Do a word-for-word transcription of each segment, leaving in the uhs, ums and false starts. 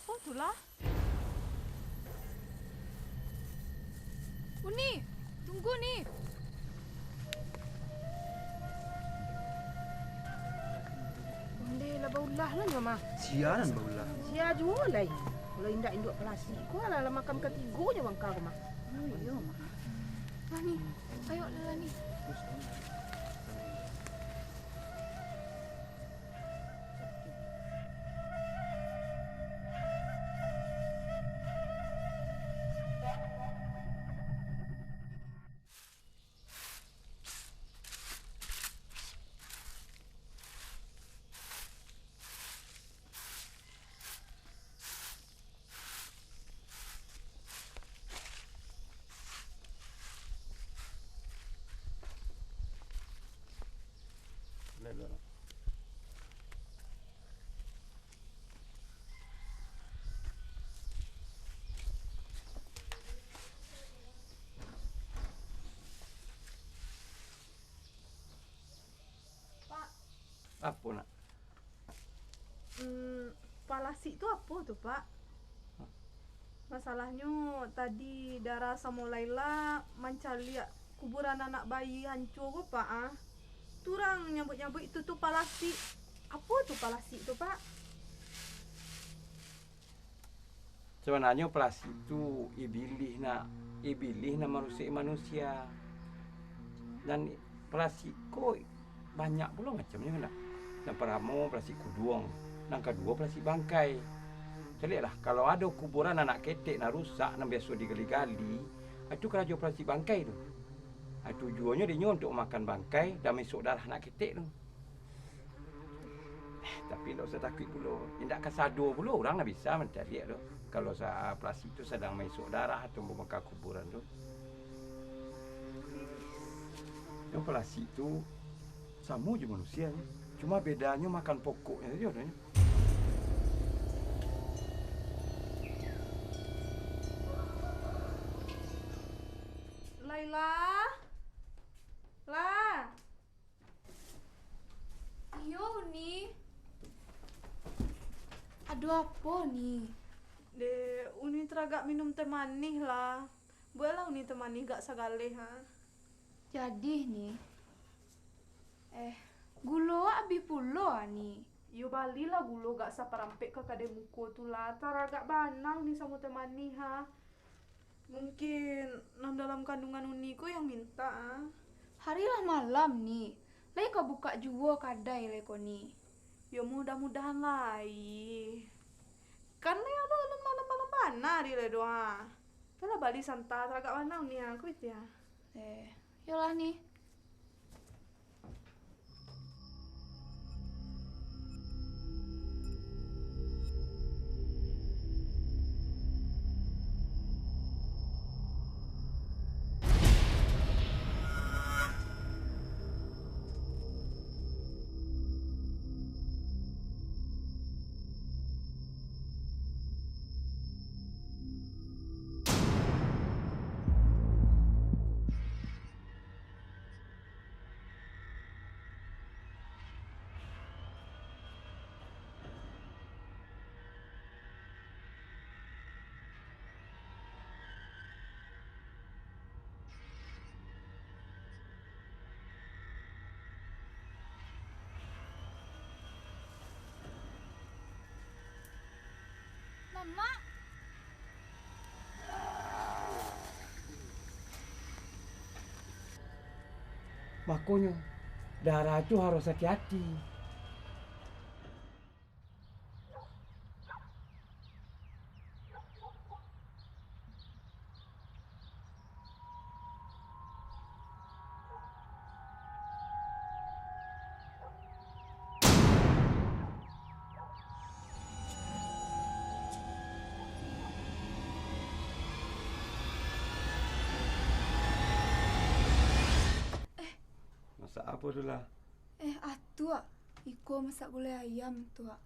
Apo tu lah? Uni, tunggu Ni. Ondeh lah baulah lah nyo mah. Sia nan baulah. Sia juo lai. Kalau indak induak palasik ko lah, lah makam katigonyo bangka ko mah. Oh iyo mah. Lah Ni, ayo lah Ni. Pak. Apo, Nak? Hmm, palasik tu apo tu, Pak? Hah? Masalahnyo, tadi Dara samo Laila mancaliak kuburan anak bayi hancua ko, Pak, ah. Tu urang nyabuik-nyabuik itu tu palasik. Apo tu palasik tu, Pak? Sabananyo palasik tu ibilih, Nak. Ibilih nan marusuak manusia. Dan palasik ko banyak pulo macamnyo, Nak. Nan partamo palasik kuduang, nan kaduo palasik bangkai. Caliaklah, kalau ado kuburan anak ketek nan rusak, nan biaso digali-gali, itu karajo palasik bangkai tu. Tujuannyo dinyo untuak mamakan bangkai dan maisok darah anak ketek tu. Eh, tapi indak usah takuik pulo. Indak kasado pulo urang lah bisa mancaliak tu, kalau sa-, palasik tu sadang maisok darah atau mambaka kuburan tu. Nan palasik tu samo jo manusia nyo, cuma bedanyo makan pokoknyo sajo tu nyo. Laila? La? Iyo, Uni. Ado apo, Ni? Dek, Uni taragak minum teh manih lah. Bueklah Uni teh manih agak sagaleh, ha. Jadi, Ni. Eh, gulo abih pulo, ah, Ni. Yo, balilah gulo agak saparampek ka kadai muko tu lah. Taragak bana Uni samo teh manih, ha. Mungkin nan dalam kandungan Uni ko yang mintak, ah. Hari lah malam, Ni. Lai ka bukak juo kadai lai ko, Ni. Yo, mudah-mudahan lai. Kan lai alun malam-malam bana hari lai doh, ah. Yolah, bali santa, taragak bana Uni, ah, ko itu, ah. Eh, yolah, Ni. Mamak. Makonyo, Dara tu harus ati-ati. Masak apo tu lah? Eh, atuak, iko masak gulai ayam, tuak.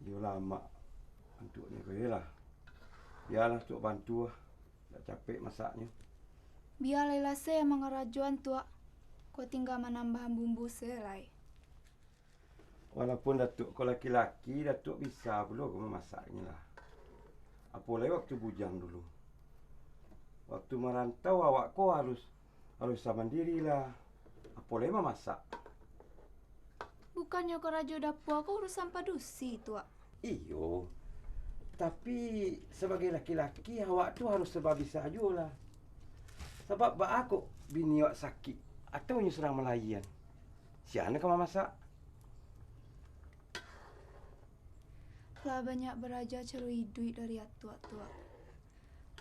Iyolah, Mak. Antuaknyo ko iyolah. Bialah tuak bantu lah. Dak capek masaknyo. Bia Laila se yang mangarajoan, tuak. Ko tingga manambahan bumbu se lai. Walaupun Datuak ko laki-laki, Datuak bisa pulo ko mamasaknyo lah. Apo lai waktu bujang dulu. Waktu marantau awak ko harus, harus bisa mandiri lah. Apo lai mamasak. Bukannyo karajo dapua ko urusan padusi, Tuak? Iyo. Tapi, sabagai laki-laki, awak tu harus serba bisa juo lah. Sabab baa kok bini awak sakik, atau inyo surang malayian? Sia nan ka mamasak? Lah banyak baraja caro iduik dari Atuak, Tuak.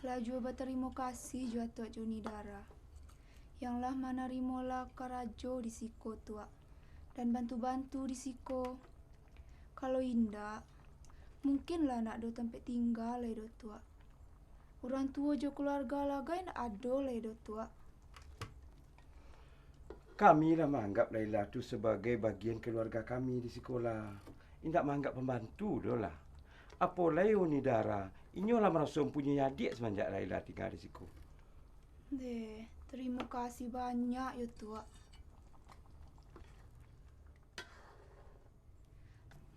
Lah juo batarimo kasih jo Atuak jo Ni Dara, yang lah manarimo lah karajo di siko, Tuak, dan bantu-bantu di siko. Kalau indak, mungkin lah ndak ado tampek tingga lai doh, Tuak. Urang tuo jo kaluarga lah gai ndak ado lai doh, Tuak. Kami lah maanggap Laila tu sabagai bagian kaluarga kami di siko lah. Indak maanggap pambantu doh lah. Apo lai Uni Dara, inyo lah maraso mampunyoi adiak samanjak Laila tingga di siko. Deh, tarimo kasih banyak yo, Tuak.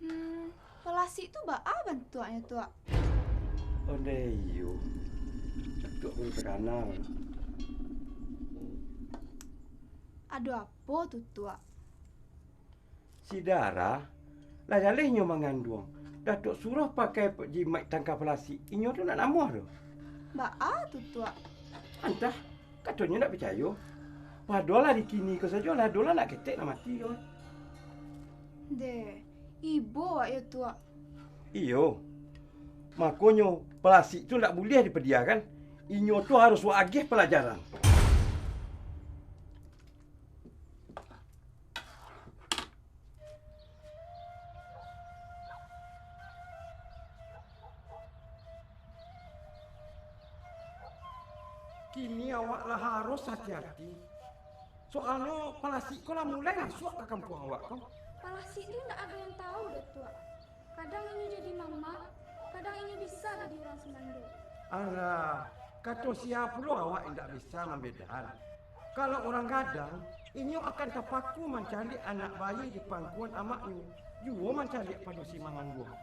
Hmm, palasik tu baa bantuaknyo, Tuak? Ondeh iyo, Datuak baru takana. Ado apo tu, Tuak? Si Dara, lah jaleh inyo manganduang, Datuak suruah pakai pe-, jimaik tangka palasik, inyo tu ndak namuah doh. Baa tu, Tuak? Antah, katonyo ndak picayo. Padohal lah di kini ko sajo lah, ado lah anak ketek nan mati ko. Deh, ibo awak yo, Tuak. Iyo. Makonyo, palasik tu ndak buliah dipadiakan. Inyo tu harus wak agiah palajaran. Kini awak lah harus ati-ati. Soalnyo palasik ko lah mulai masuak ka kampuang awak ko. Palasik tu indak ado yang tahu doh, Tuak. Kadang inyo jadi mamak, kadang inyo bisa jadi urang sumando. Alah, kato sia pulo awak indak bisa mambedahan. Kalau urang gadang, inyo akan tapaku mancaliak anak bayi di pangkuan amaknyo, juo mancaliak padusi manganduang.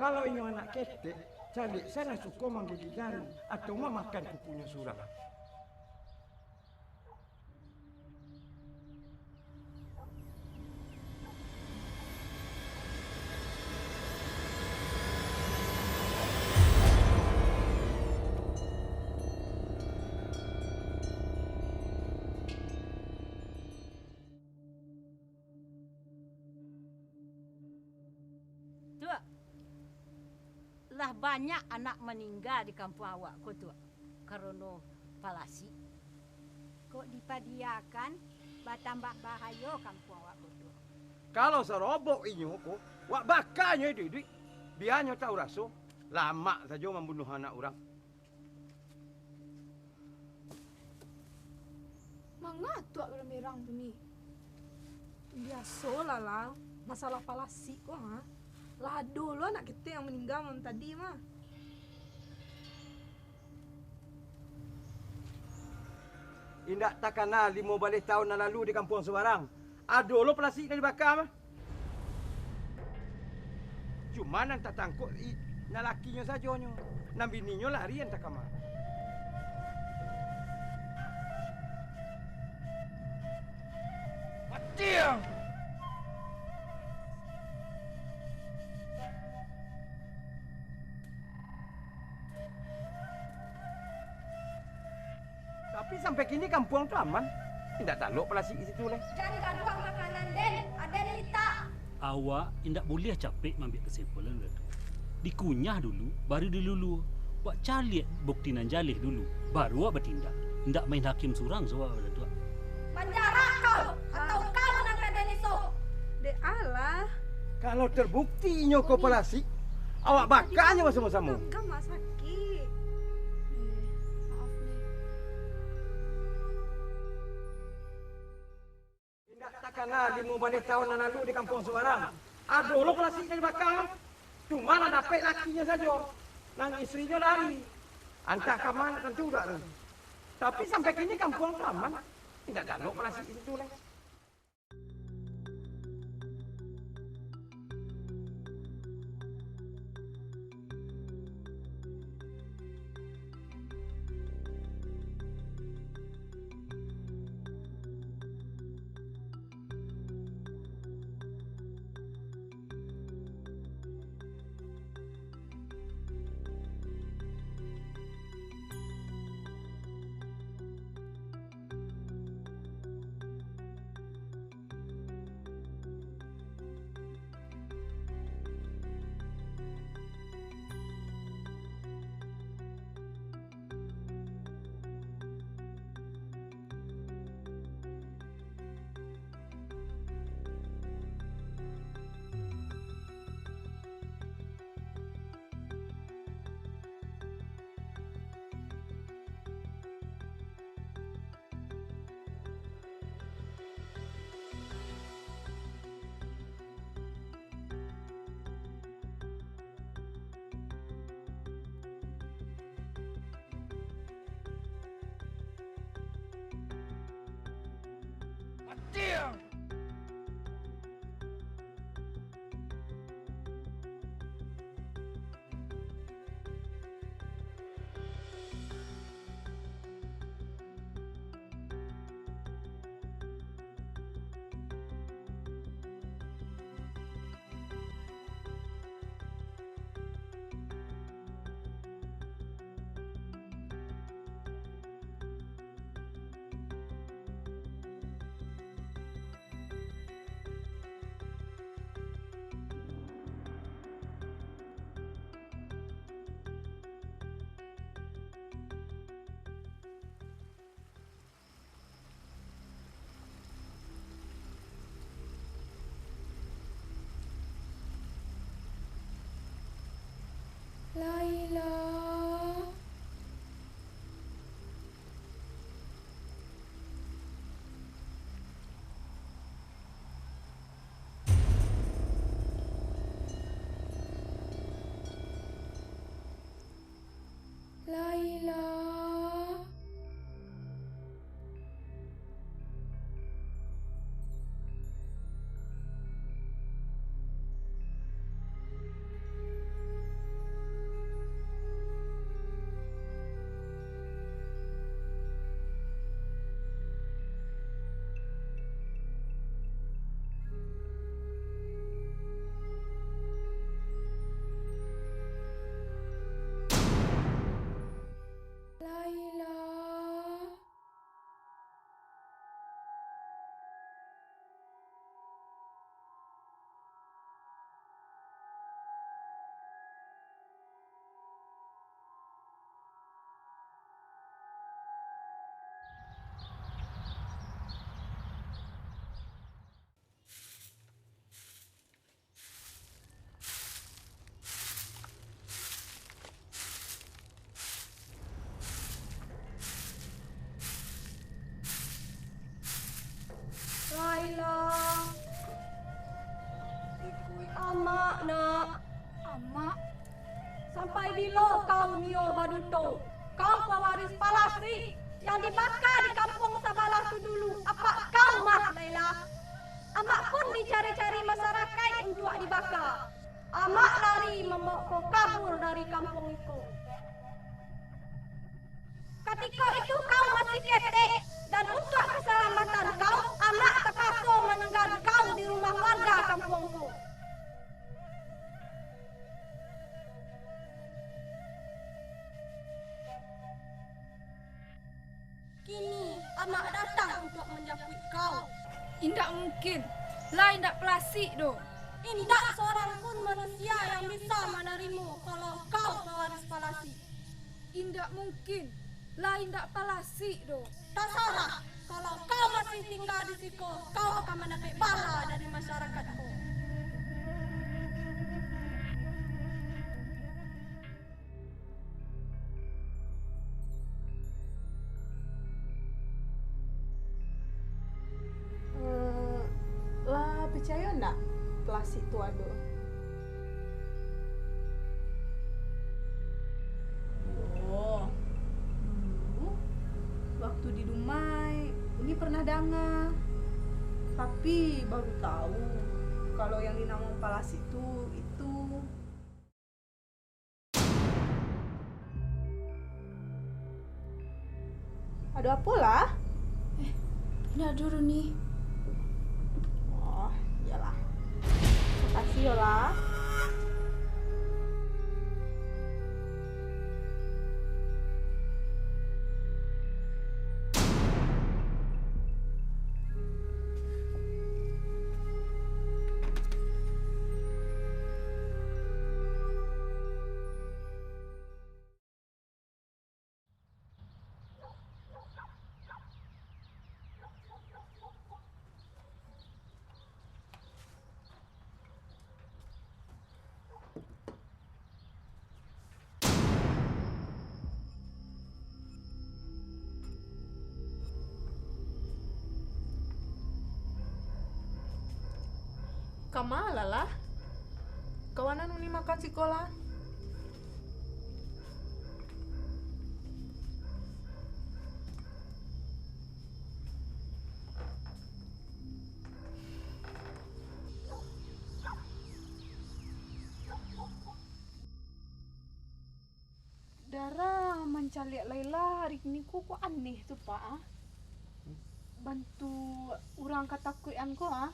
Kalau inyo anak ketek, caliak se nan suko manggulik jari, atau mamakan kukunyo surang. Tuak, lah banyak anak maningga di kampuang awak ko, Tuak, karano palasik. Kok dipadiakan, batambah bahayo kampuang awak ko, Tuak. Kalau sarobok inyo ko, wak baka nyo iduik-iduik, bia nyo tahu raso, lamak sajo mambunuah anak urang. Manga Tuak barang-barang tu ni? Biasolah, Lang. Masalah palasik ko, ha. Lah ado lo anak ketek yang maningga malam tadi mah. Indak takana limo baleh taun nan lalu di kampuang Subarang, ado lo palasik nan dibaka mah. Cuma nan tatangkok i-, nan lakinyo sajonyo, nan bininyo lari antah kama. Mati ang! Tapi sampai kini kampuang tu aman. Indak talok palasik di situ lai. Jan gaduah makanan den, aden litak. Awak indak buliah capek maambiak kasimpulan, Datuak. Dikunyah dulu, baru dilulua. Wak caliak bukti nan jaleh dulu, baru wak batindak. Indak main hakim surang, suwak, Datuak. Manjarak kau, atau kau nan ka den iso? Dek alah. Kalau terbukti inyo ko palasik, awak baka nyo basamo-samo. Genggam, Mak, sakik. Eh, maaf, Nek. Indak takana limo baleh taun nan lalu di kampuang Subarang, ado lo palasik nan dibaka. Cuma nan dapek lakinyo sajo, nan istrihnyo lari. Antah kama nak tantu dak tu. Tapi sampai kini kampuang tu aman. Indak talok palasik di situ lai. Diam! Laila. Laila. Laila. Laila. Ikuik amak, nak. Amak. Sampai bilo kau nio baduto? Kau pawaris palasi yang dibaka di kampuang sabalah tu dulu, apak kau mah, Laila. Amak pun dicari-cari masarakaik untuak dibaka. Amak lari mambaok kau kabur dari kampuang iko. Katiko itu kau masih ketek, dan untuak kasalamatan kau, amak takaso maninggaan kau di rumah warga kampuang ko. Kini, amak datang untuak manjapuik kau. Indak mungkin, lah indak palasik doh. Indak sorang pun manusia yang bisa manarimo kalau kau pawaris palasik. Indak mungkin, lah indak palasik doh. Tasarah, kalau kau masih tingga di siko, kau akan mandapek bala dari masyarakat ko. Eh, lah picayo ndak palasik tu ado? Oh, dulu waktu di Dumai, Uni pernah danga, tapi baru tahu kalau yang dinamo palasik tu itu. Ado apo lah? Eh, indak ado doh, Ni. Oh, iyolah. Makasih yo lah. Kama, Laila? Kawanan Uni maka siko lah? Dara mancaliak Laila hari kini ko, kok aneh tu, Pak, ah? Bantu urang katakuikan ko, ah?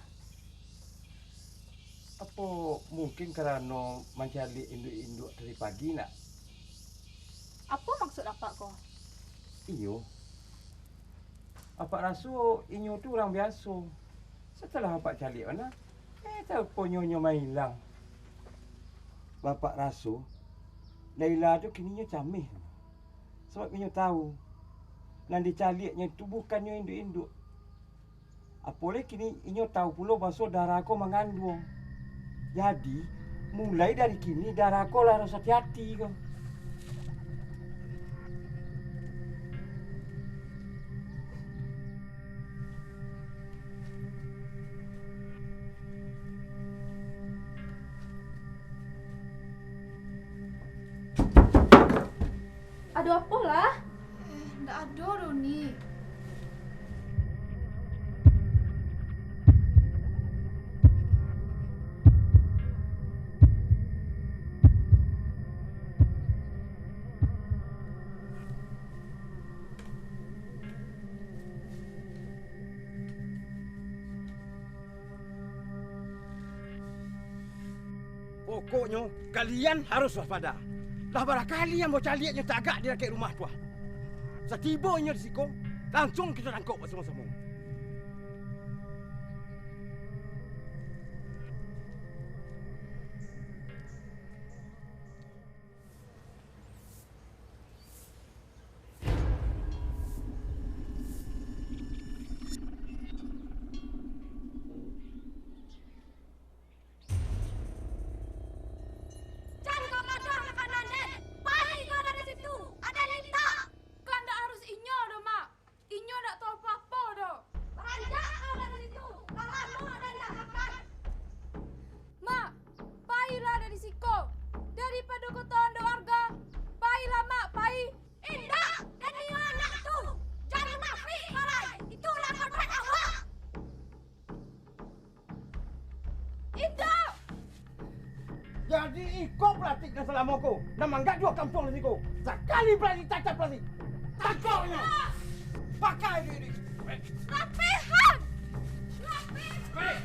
Apo mungkin karano mancaliak induak-induak tadi pagi, nak? Apo maksud Apak ko? Iyo. Apak raso inyo tu urang biaso. Satalah Apak caliak bana, eh, tau ko nyo, nyo mailang. Bapak raso, Laila tu kini nyo cameh. Sabab inyo tau, nan dicaliaknyo tu bukannyo induak-induak. Apo lai kini inyo tau pulo baso Dara ko manganduang. Jadi, mulai dari kini Dara ko lah harus ati-ati ko. Ado apo lah? Eh, ndak ado doh, Ni. Pokoknyo, kalian harus waspada. Lah barakali ambo caliaknyo tagak di dakek rumah tu, ah. Satibo inyo di siko, langsuang kito tangkok basamo-samo. Jan kau gaduah makanan den! Pai kau dari situ! Aden mintak! Kan ndak harus inyo doh, Mak. Inyo ndak tahu apo-apo doh. Baranjak kau dari situ! Lah lamo aden ndak makan! Mak, pailah dari siko! Daripado kau tahan dek warga, pailah, Mak, pai! Indak! Dan iyo anak tu! Jan munafik kau lai! Itulah kodrat awak! Indak! Jadi iko palatik nan salamo ko, nan manggaduah kampuang di siko. Sakali barani tacap barani. Tangkok inyo! Pakai duit ni! Rapihan! Rapihan!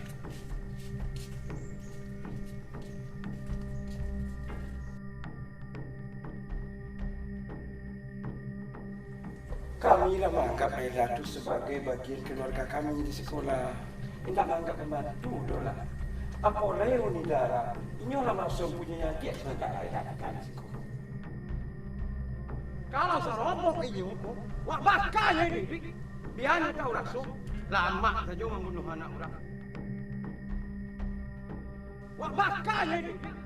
Kami lah maanggap Laila tu sabagai bagian kaluarga kami di sikolah. Indak maanggap pambantu doh lah. Apo lai Uni Dara, inyo lah maraso mampunyoi adiak sabantuak Laila di siko. Kalau sarombong inyo ko, wak baka nyo iduik-iduik. Bia nyo tahu raso, lamak sajo mambunuah anak urang. Wak baka nyo iduik-iduik.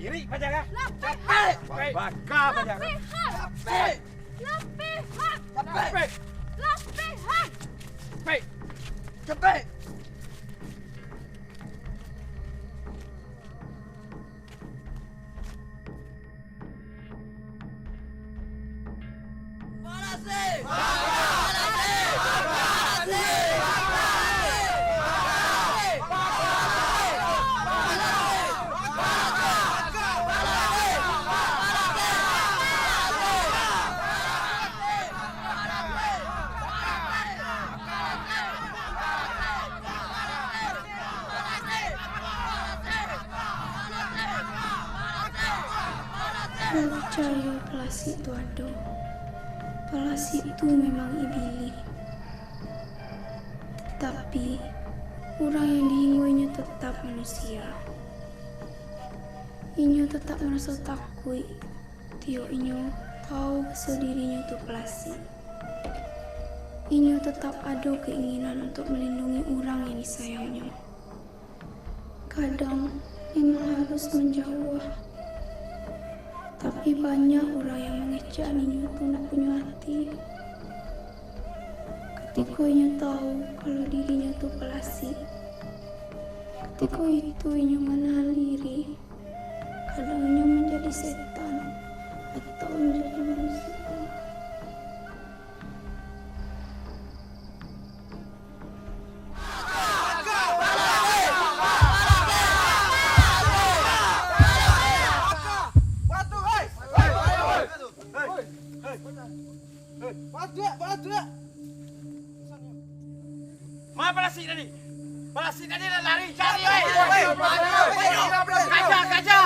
Irik paja, ah! Lapeh! Capek! Wak baka paja! Lapeh! Capek! Lapeh! Capek! Lapeh! Capek! Capek! Ndak picayo palasik tu ado. Palasik tu memang ibilih. Tatapi, urang yang diinggo inyo tetap manusia. Inyo tetap maraso takuik, tiyok inyo tahu baso dirinyo tu palasik. Inyo tetap ado keinginan untuak malindungi urang yang disayangnyo. Kadang memang harus manjauah, tapi banyak urang yang mangecek inyo tu ndak punyo ati. Katiko inyo tahu kalau dirinyo tu palasik, katiko itu inyo manahan liri, kadang inyo manjadi setan, atau manjadi manusia. Lari, cari, oi. Kaja, kaja.